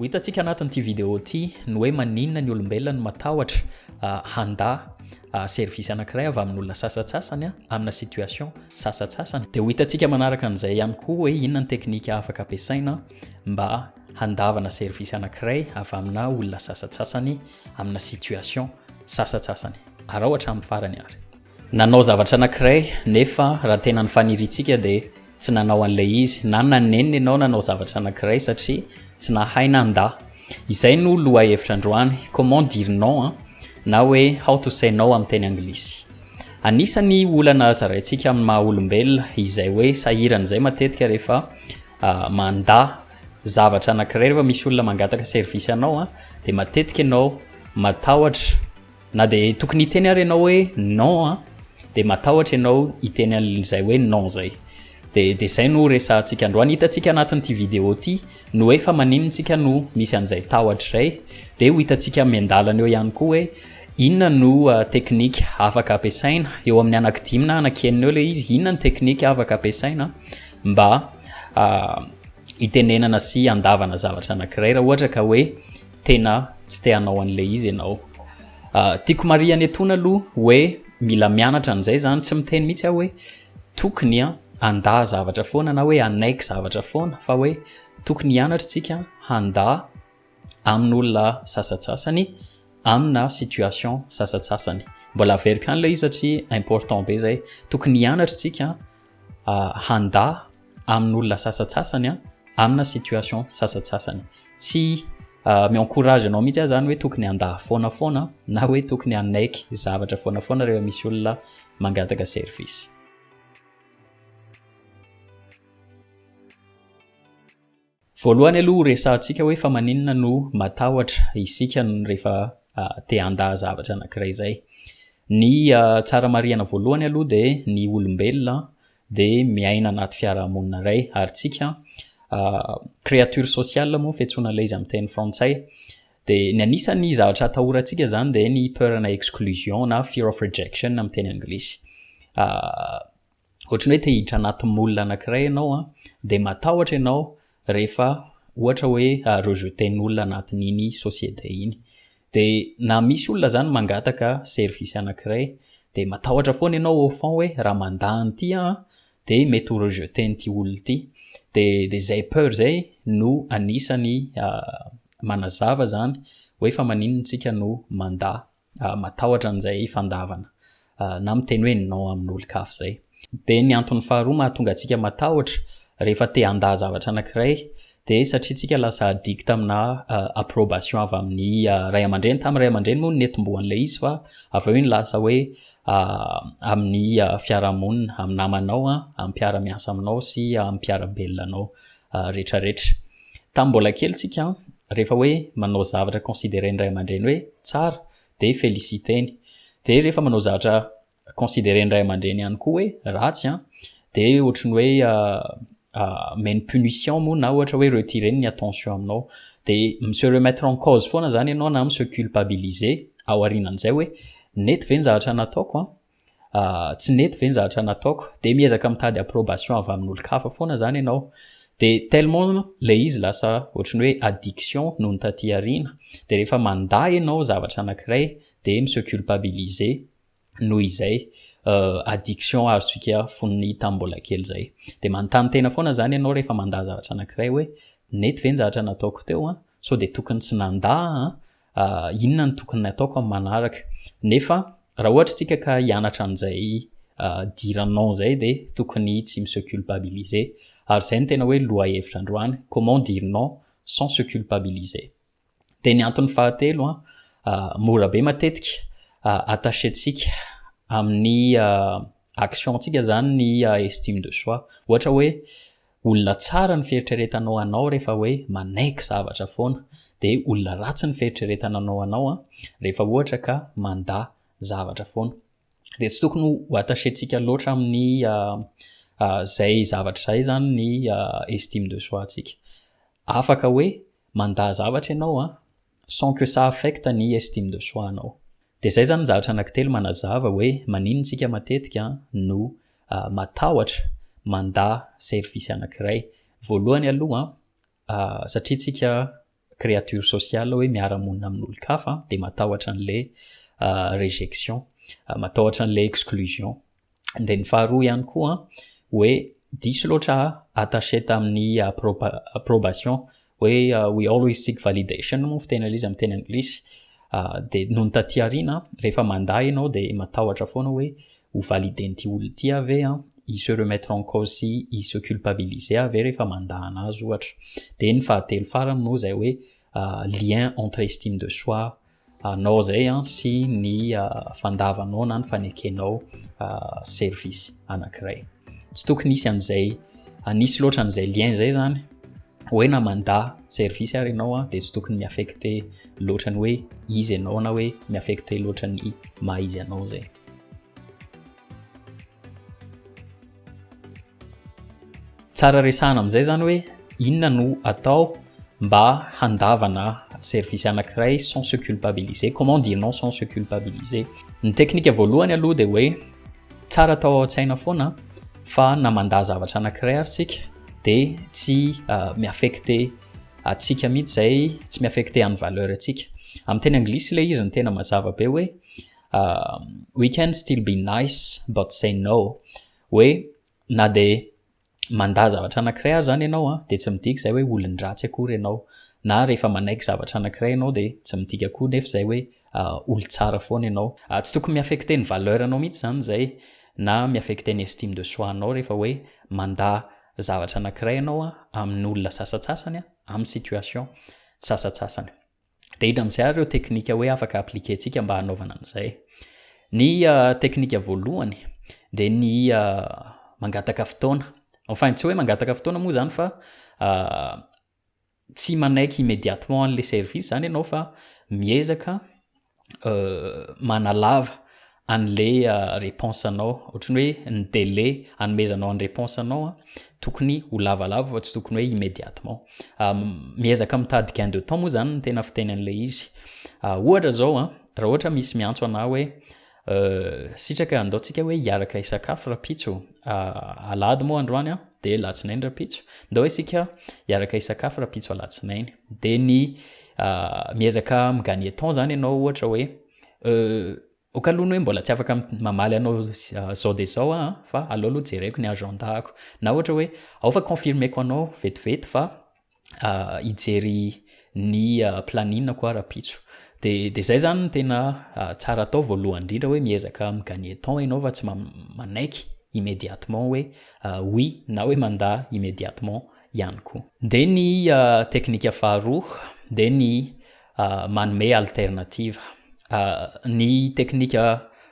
Ho hitantsika anatin'ity vidéo ity ny hoe maninona ny olombelona no matahotra handà service anankiray avy amin'olona sasantsasany amina situation sasantsasany. Dia ho hitantsika manaraka an'izay ihany koa hoe inona ny teknika afaka ampiasaina mba handavana service anankiray avy amina olona sasantsasany amina situation sasantsasany. Araho hatramin'ny farany ary. Nanao zavatra anankiray nefa raha tena ny faniriantsika dia tsy nanao an'ilay izy na nanenina ianao nanao zavatra anankiray satria tsy nahay nandà. Izay no lohahevitra androany, comment dire non an, na hoe how to say no amin'ny teny anglisy. Anisan'ny olana zaraintsika amin'ny maha olombelona izay hoe sahirana izay matetika rehefa mandà zavatra anankiray, rehefa misy olona mangataka service anao an, dia matetika ianao matahotra Na dia tokony hiteny ary ianao hoe non an, dia matahotra ianao hiteny an'izay hoe non izay. Dia dia izay no resahantsika androany. Hitantsika anatin'ity vidéo ity ny hoe fa maninona isika no misy an'izay tahotra izay. Dia ho hitantsika miandalana eo ihany koa hoe inona no teknika afaka ampiasaina eo amin'ny anankidimy na anankienina eo ilay izy, inona ny teknika afaka ampiasaina mba hitenenana sy handavana zavatra anankiray raha ohatra ka hoe tena tsy te hanao an'ilay izy ianao. Tiako marihana etoana aloha hoe mila mianatra an'izay izany, tsy miteny mihitsy aho hoe tokony handà zavatra foana na hoe hanaiky zavatra foana fa hoe tokony hianatra isika handà amin'olona sasantsasany amina situation sasantsasany. Mbola averiko ihany ilay izy satria important be izay. Tokony hianatra isika handà amin'olona sasantsasany amina situation sasantsasany. Tsy mi-encourage anao mihitsy aho zany hoe tokony handà foana foana na hoe tokony hanaiky zavatra foana foana rehefa misy olona mangataka service. Voalohany aloha ho resahantsika hoe fa maninona no matahotra isika rehefa te handà zavatra anankiray izay. Ny tsara marihana voalohany aloha dia ny olombelona dia miaina anaty fiarahamonina iray ary tsika créature sociale moa fiantsoana ilay izy amin'ny teny frantsay. Dia ny anisan'ny zavatra atahorantsika izany dia ny peur na exclusion na fear of rejection amin'ny teny anglisy. Ohatran'ny hoe te hiditra anaty moule anankiray ianao an, dia matahotra ianao rehefa ohatra hoe rejeter-n'olona anatin'iny société iny. Dia na misy olona izany mangataka service anankiray, dia matahotra foana ianao au fond hoe raha mandà an'ity aho an, dia mety ho rejeter-n'ity olona ity. Dia dia izay peur izay no anisany manazava izany hoe fa maninona isika no mandà. matahotra an'izay fandavana na miteny hoe non amin'olon-kafa izay. Dia ny antony faharoa mahatonga antsika matahotra rehefa te handà zavatra anankiray dia satria tsika lasa addict amina approbation avy amin'ny ray aman-dreny. Tamin'ny ray aman-dreny moa no netombohan'ilay izy fa avy eo iny lasa hoe amin'ny fiarahamonina, amin'ny namanao, amin'ny mpiara-miasa aminao sy amin'ny mpiara-belona anao rehetrarehetra. Tamin'ny mbola kely tsika rehefa hoe manao zavatra consideren'ny ray aman-dreny hoe tsara dia feliciteny. Dia rehefa manao zavatra consideren'ny ray aman-dreny ihany koa hoe ratsy an, dia ohatry ny hoe omeny punition moa na ohatra hoe retireny ny attention aminao. Dia mi-se remettre en cause foana izany ianao na mi-se culpabiliser ao aorianan'izay hoe nety ve ny zavatra nataoko an? Tsy nety ve ny zavatra nataoko? Dia miezaka mitady approbation avy amin'olon-kafa foana izany ianao. Dia tellement ilay izy lasa ohatry ny hoe addiction nony taty aoriana. Dia rehefa mandà ianao zavatra anankiray dia mi-se culpabiliser noho izay addiction azontsika fony tamin'ny mbola kely izay. Dia manontany tena foana izany ianao rehefa mandà zavatra anankiray hoe nety ve ny zavatra nataoko teo an? Sao dia tokony tsy nandà an? Inona no tokony nataoko amin'ny manaraka? Nefa Raha ohatra tsika ka hianatra an'izay dire non zay dia tokony tsy mi-se culpabiliser. Ary izay no tena hoe lohahevitra androany, comment dire non sans se culpabiliser. Dia ny antony fahatelo an, mora be matetika attacher-tsika amin'ny action-tsika zany ny estime de soi. Ohatra hoe olona tsara ny fieritreretanao anao rehefa hoe manaiky zavatra foana, dia olona ratsy ny fieritreretana anao anao an, rehefa ohatra ka mandà zavatra foana. Dia tsy tokony ho attacher-tsika loatra amin'ny izay zavatra izay izany ny estime de soi antsika. Afaka hoe mandà zavatra ianao an, sans que ça affecte ny estime de soi anao. Dia izay izany ny zavatra anankitelo manazava hoe maninona isika matetika no matahotra mandà service anankiray. Voalohany aloha satria tsika créature sociale hoe miara-monina amin'olon-kafa dia matahotra an'ilay rejection, matahotra an'ilay exclusion. Dia ny faharoa ihany koa hoe diso loatra attaché tamin'ny approbation hoe we always seek validation moa fiteny an'ilay izy amin'ny teny anglisy. Dia nony taty aoriana rehefa mandà ianao dia matahotra foana hoe ho valider-n'ity olona ity aho ve an, hi se remettre en cause sy hi se culpabiliser aho ve rehefa mandà anazy ohatra. Dia ny fahatelo farany moa izay hoe lien entre estime de soi anao izay an sy ny fandavanao na ny fanekenao service anankiray. Tsy tokony hisy an'izay, hanisy loatra an'izay lien izay izany hoe na mandà service ary ianao an dia tsy tokony mi-affecter loatra ny hoe iza ianao na hoe mi-affecter loatra ny maha izy anao izay. Tsara resahana amin'izay izany hoe inona no atao mba handavana service anankiray sans se culpabiliser, comment dire non sans se culpabiliser. Ny teknika voalohany aloha dia hoe tsara atao ao an-tsaina foana fa na mandà zavatra anankiray ary tsika dia tsy mi-affecter antsika mihitsy izay, tsy mi-affecter an'ny valeur antsika. Amin'ny teny anglisy ilay izy no tena mazava be hoe we can still be nice but say no, hoe na dia mandà zavatra anankiray aza izany ianao an, dia tsy midika izay hoe olon-dratsy akory ianao, na rehefa manaiky zavatra anankiray ianao dia tsy midika koa nefa izay hoe olon-tsara foana ianao. Tsy tokony mi-affecter ny valeur anao mihitsy izany izay na mi-affecter ny estime de soi anao rehefa hoe mandà zavatra anankiray ianao amin'olona sasantsasany, amin'ny situation sasantsasany. Dia hiditra amin'izay ary ireo teknika hoe afaka appliquer-ntsika mba hanaovana an'izay. Ny teknika voalohany dia ny mangataka fotoana. Enfin tsy hoe mangataka fotoana moa izany fa tsy manaiky immédiatement an'ilay service izany ianao fa miezaka manalava an'le réponse anao, ohatran'ny hoe ny délai anomezanao ny réponse anao an, tokony ho lavalava fa tsy tokony hoe immédiatement. Miezaka mitady gain de temps moa zany no tena fiteny an'ilay izy. Ohatra zao an, raha ohatra misy miantso anah hoe sitraka andao tsika hoe hiaraka hisakafo rahampitso, alahady moa androany an, de alatsinainy rahampitso, ndao isika hiaraka hisakafo rahampitso alatsinainy. De ny miezaka mi-gagner temps zany ianao ohatra hoe Ok aloha ny hoe mbola tsy afaka mamaly anao zao dia zao aho an, fa aleo aloha jereko ny agenda-ko. Na ohatra hoe ao fa confirmer-ko anao vetivety fa hijery ny planning-ko aho rahampitso. Dia dia izay izany no tena tsara atao voalohany indrindra hoe miezaka mi-gagner temps ianao fa tsy manaiky immediatement hoe oui na hoe mandà immediatement ihany koa. Dia ny teknika faharoa dia ny manome alternative. Ny teknika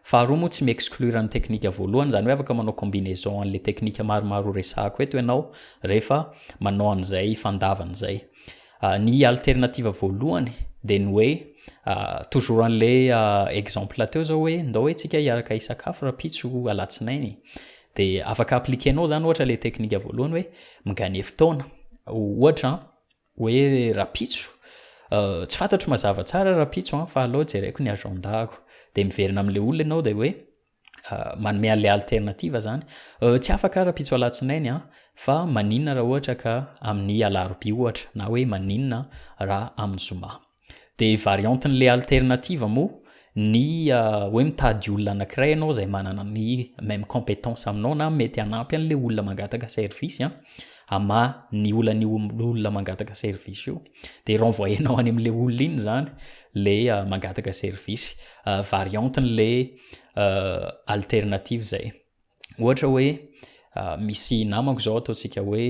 faharoa moa tsy mi-exclure ny teknika voalohany, izany hoe afaka manao combinaison an'ilay teknika maromaro horesahako eto ianao rehefa manao an'izay fandavana izay. Ny alternative voalohany dia ny hoe toujours an'ilay exemple teo izao hoe ndao hoe tsika hiaraka hisakafo rahampitso alatsinainy dia afaka appliquer-nao izany ohatra ilay teknika voalohany hoe mi-gagner fotoana ohatra an, hoe rahampitso, tsy fantatro mazava tsara rahampitso an, fa aleo jereko ny agenda-ko. Dia miverina amin'ilay olona ianao dia hoe manome an'ilay alternative zany. Tsy afaka aho rahampitso alatsinainy an, fa maninona raha ohatra ka amin'ny alarobia ohatra, na hoe maninona raha amin'ny zoma. Dia variante-n'ilay alternative moa ny hoe mitady olona anankiray ianao izay manana ny même compétence aminao na mety hanampy an'ilay olona mangataka service an, hamaha ny olan'io olona mangataka service io. Dia renvoyer-nao any amin'ilay olona iny izany ilay mangataka service. Variante-n'ilay alternative izay. Ohatra hoe misy namako zao ataontsika hoe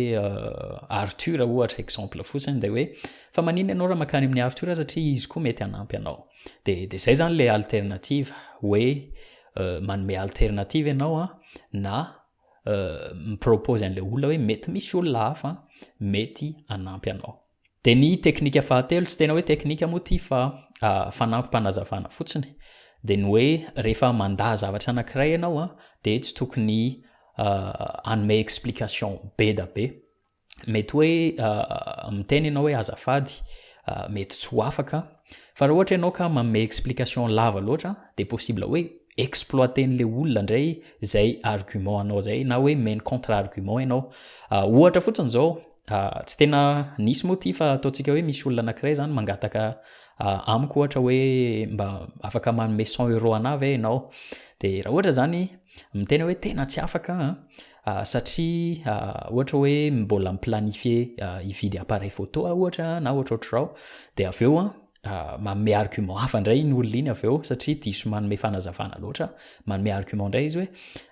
Arthur ohatra exemple fotsiny dia hoe fa maninona ianao raha mankany amin'i Arthur satria izy koa mety hanampy anao. Dia dia zay zany le alternative hoe manome alternative ianao an na mi-propose an'ilay olona hoe mety misy olona hafa mety hanampy anao. Dia ny teknika fahatelo, tsy tena hoe teknika moa ity fa fanampim-panazavana fotsiny, dia ny hoe rehefa mandà zavatra anankiray ianao an, dia tsy tokony hanome explication be da be. Mety hoe miteny ianao hoe azafady, mety tsy ho afaka, fa raha ohatra ianao ka manome explication lava loatra dia possible hoe exploiter-n'ilay olona indray izay argument anao izay na hoe omeny contre argument ianao. Ohatra fotsiny izao. Tsy tena nisy moa ity fa ataontsika hoe misy olona anankiray zany mangataka amiko ohatra hoe mba afaka manome 100 euros anahy ve ianao? De raha ohatra zany miteny hoe tena tsy afaka an, satria ohatra hoe mbola mi-planifier hividy appareil photo aho ohatra na ohatrohatr'izao, de avy eo an manome argument hafa indray iny olona iny avy eo satria diso manome fanazavana loatra, manome argument indray izy hoe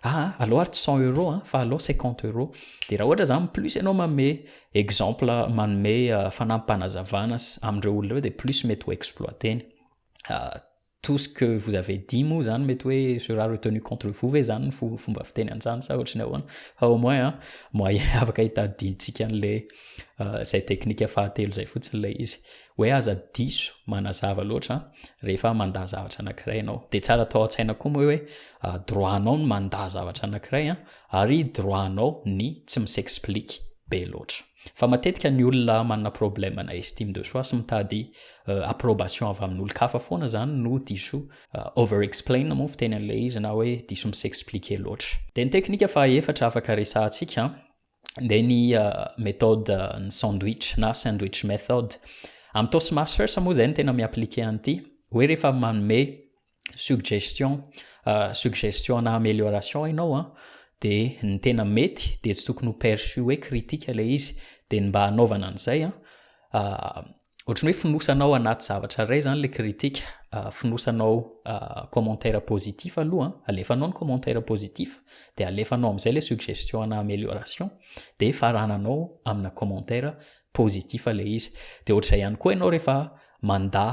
aa aleo ary tsy 100 euros an fa aleo 50 euros. De raha ohatra zany plus ianao manome exemple, manome fanampim-panazavana amindreo olona reo, de plus mety ho exploiteny. Tout ce que vous avez dit moa zany mety hoe sera retenu contre vous ve zany ny fomba fiteny an'izany sa ohatry ny ahoana? Fa au moins an moyen afaka hitadidintsika an'le zay teknika fahatelo zay fotsiny lay izy hoe aza diso manazava loatra rehefa mandà zavatra anankiray ianao. De tsara atao an-tsaina koa moa hoe droit anao ny mandà zavatra anankiray an, ary droit anao ny tsy mi-s'explique be loatra. Fa matetika ny olona manana problème na estime de soi sy mitady approbation avy amin'olon-kafa foana zany no diso over explain moa fiteny an'ilay izy na hoe diso mi-s'expliquer loatra. De ny teknika fahaefatra afaka resahantsika de ny méthode ny sandwich na sandwich method. Amin'ny Toastmasters moa zay no tena mi-appliquer an'ity hoe rehefa manome suggestion na amélioration ianao an, de ny tena mety de tsy tokony ho perçu hoe critique ilay izy. De ny mba hanaovana an'izay an, ohatran'ny hoe fonosanao anaty zavatra ray zany le critique, fonosanao commentaire positif aloha, alefanao ny commentaire positif, de alefanao am'izay le suggestion na amélioration, de farananao amina commentaire positif le izy. De ohatr'izay ihany koa ianao rehefa mandà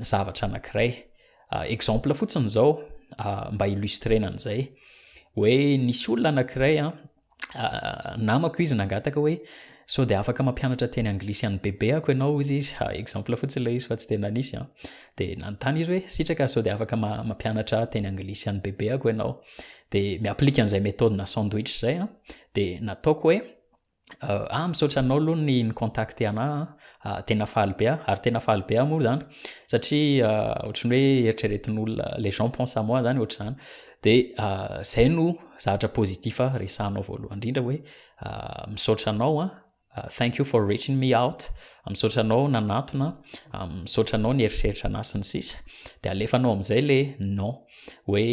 zavatra anankiray. Exemple fotsiny zao mba illustrena an'izay hoe nisy olona anankiray an, namako izy, nangataka hoe sao de afaka mampianatra teny anglisy any bebeako ianao izy. Exemple fotsiny lay izy fa tsy tena nisy an. De nanontany izy hoe sitraka sao de afaka mampianatra teny anglisy any bebeako ianao? De mi-applique an'izay méthode na sandwich zay an, de nataoko hoe ah, misaotra anao aloha ny contacte anahy, tena faly be aho, ary tena faly be aho moa zany satria ohatran'ny hoe eritreretin'olona, les gens pensent à moi zany ohatr'izany. De zay no zavatra positif resahanao voalohany indrindra hoe misaotra anao an, thank you for reaching me out, misaotra anao nanatona, misaotra anao nieritreritra anahy sy ny sisa. De alefanao am'izay le non hoe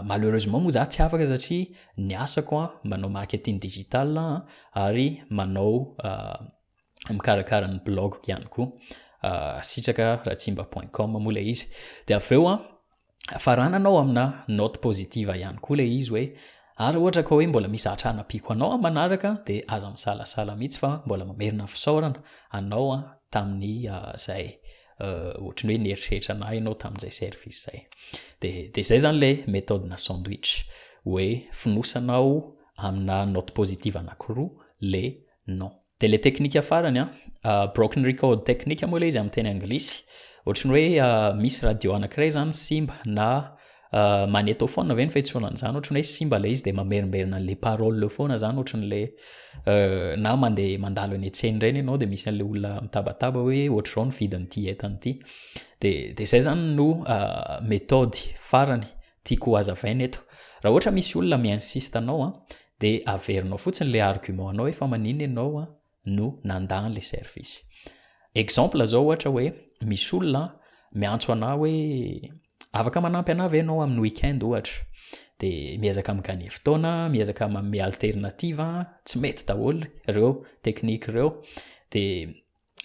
malheureusement moa za tsy afaka satria ny asako a manao marketing digital ary manao mikarakara ny blogko ihany koa, sitrakaratsimba.com moa lay izy. De avy eo a farananao amina note positive ihany koa lay izy hoe ary ohatra ka hoe mbola misy zavatra hanampiako anao amin'ny manaraka de aza misalasala mihitsy, fa mbola mamerina fisaorana anao a tamin'ny zay ohatran'ny hoe nieritreritra anahy ianao tamin'izay service zay. De zay zany le méthode na sandwich hoe fonosanao amina note positive anankiroa le non. De le teknika farany a broken record technique moa le izy amin'ny teny anglisy, ohatran'ny hoe misy radio anankiray zany simba na magnétophone ve ny fiantsoana an'izany, ohatran'ny hoe simba le izy de mamerimberina an'le parole foana zany, ohatran'le na mandeha mandalo eny an-tsena ireny ianao de misy an'le olona mitabataba hoe ohatr'izao ny vidin'ity entana ity. De zay zany no méthode farany tiako hazavaina eto. Raha ohatra misy olona mi-insiste anao a, de averinao fotsiny le argument anao hoe fa maninona ianao a no nandà an'le service. Exemple zao, ohatra hoe misy olona miantso anahy hoe afaka manampy anahy ve ianao amin'ny weekend ohatra, de miezaka mi-gagner fotoana, miezaka manome alternative, tsy mety daholo ireo teknika ireo. De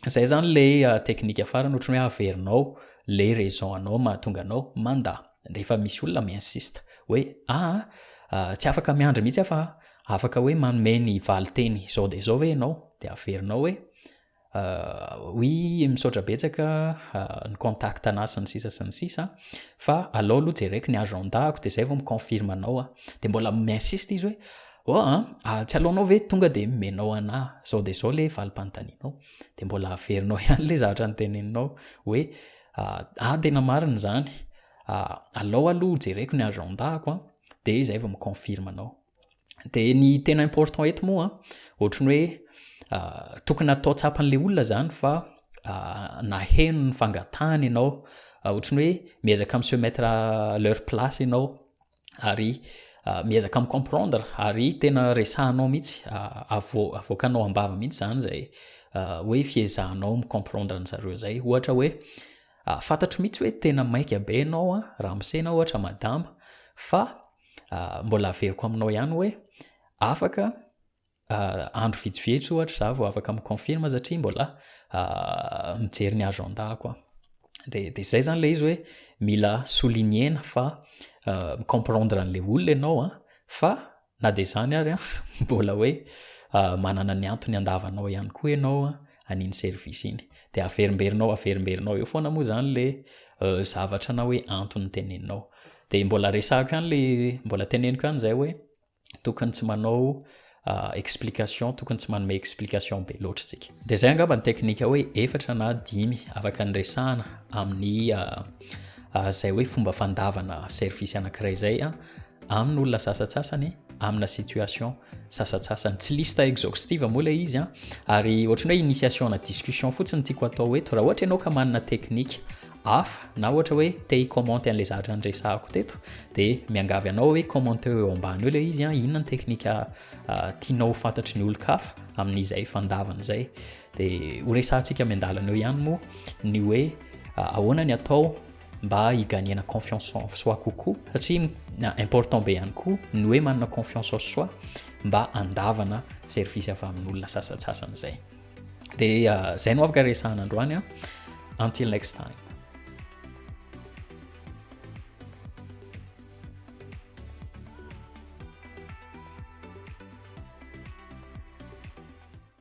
zay zany le teknika farany, ohatran'ny hoe averinao le raison anao mahatonga anao mandà rehefa misy olona mi-insiste hoe ah, tsy afaka miandry mihitsy aho fa afaka hoe manome ny valiteny zao de zao ve ianao? De averinao hoe oui, misaotra betsaka ny contact anahy sy ny sisa sy ny sisa, fa alao aloha jereko ny agendako de zay vao mi-confirme anao aho. De mbola mi-insiste izy hoe oh a tsy aleonao ve tonga de menao anahy zao de zao le valim-panontanianao? De mbola averinao ihany le zavatra nyteneninao hoe ah, tena marina zany, alao aloha jereko ny agendako a de zay vao mi-confirme anao. De ny tena important eto moa, ohatran'ny hoe tokony atao tsapan'le olona zany fa naheno ny fangatahany ianao, ohatran'ny hoe miezaka mi-se mettre à leur place ianao ary Miezaka mi-comprendre ary tena resahanao mihitsy, avoakanao am-bava mihitsy izany izay hoe fiezahanao mi-comprendre an-jareo izay. Ohatra hoe fantatro mihitsy hoe tena maika be ianao an, ramose na ohatra madama, fa mbola averiko aminao ihany hoe afaka andro vitsivitsy ohatra za vao afaka mi-confirme satria mbola mijery ny agenda-ko aho. De de zay zany le izy hoe mila souligner-na fa mi-comprendre an'le olona ianao an, fa na de zany ary an mbola hoe manana ny antony andavanao ihany koa ianao an'iny service iny. De averimberinao averimberinao eo foana moa zany le zavatra na hoe antony teneninao. De mbola resahako ihany le mbola teneniko ihany zay hoe tokony tsy manao explication, tokony tsy manome explication be loatra tsika. De zay angamba ny teknika hoe efatra na dimy afaka niresahana amin'ny zay hoe fomba fandavana service anankiray zay a amin'olona sasantsasany amina situation sasantsasany. Tsy liste exhaustive moa ilay izy a, ary ohatran'ny hoe initiation na discussion fotsiny tiako atao eto. Raha ohatra ianao ka manana teknika hafa na ohatra hoe te hi-commenter an'ilay zavatra niresahako teto dia miangavy anao hoe commenteo eo ambany eo ilay izy, inona ny teknika tianao ho fantatry ny olon-kafa amin'izay fandavana izay. Dia ho resahantsika miandalana eo ihany moa ny hoe ahoana ny atao mba higagnena confiance en soi kokoa, satria important be ihany koa ny hoe manana confiance en soi mba handavana service avy amin'olona sasantsasany izay. Dia zay no afaka resahana androany. Until next time.